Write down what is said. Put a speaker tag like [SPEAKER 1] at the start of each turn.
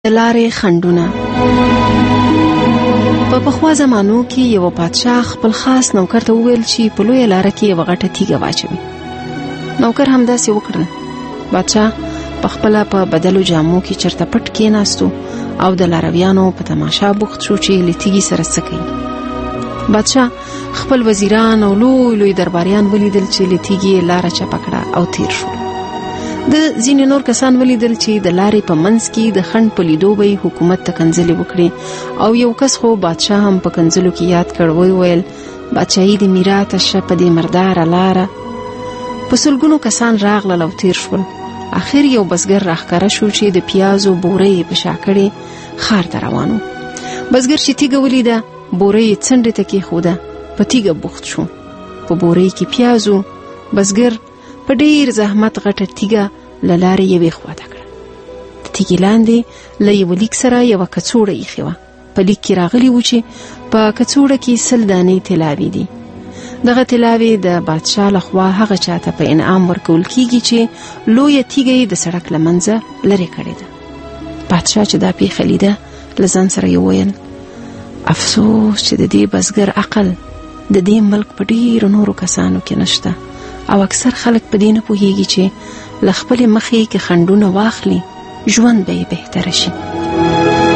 [SPEAKER 1] د لارې خنډونه. په پخوا زمانو کې یوه پادشاه خپل خاص نوکر ته وویل چې په لویه لاره کې یوه غټه تیږه واچوي. نوکر همداسې وکړل. بادشاه په خپله په بدلو جامو کې چرته پټ کېناستو او د لارویانو په تماشا بوخت شو چې له تیږې سره څه کوي. بادشاه خپل وزیران او لوی لوی درباریان ولیدل چې له تیږې یې لاره چپه کړه او تیر شول. د ځینې نور کسان ولیدل چې د لارې په منځ کې د خنډ په لیدو به یې حکومت ته کنځلې وکړې او یو کس خو بادشاه هم په کنځلو کې یاد کړ، ویې ویل بادشاهي دې میراته شه په دې مرداره لاره. په سلګونو کسان راغلل او تیر شول. اخر یو بزګر راښکاره شو چې د پیازو بوره یې په شا کړې ښار ته روان و. بزګر چې تیږه ولیده بوره یې څنډې ته کېښوده، په تیږه بوخت شو. په بورۍ کې پیاز و. بزګر په ډیر زحمت غټه تیږه له لارې یوې خواته کړه. د تیږې لاندې له یوه لیک سره یوه کڅوړه ایښې وه. په لیک کې راغلي وو چې په کڅوړه کې 100 دانې طلاوې دي. دغه طلاوې د بادشاه له خوا هغه چاته په انعام ورکول کیږي چې لویه تیږه یې د سړک له منځه لرې کړې ده. بادشاه چې دا پیښه لیده له ځان سره یې وویل افسوس چې د دې بزګر عقل د دې ملک په ډیرو نورو کسانو کې نشته او اکثر خلک په دې نه پوهیږي چې له خپلې مخې که خنډونه واخلي ژوند به یې بهتره شي.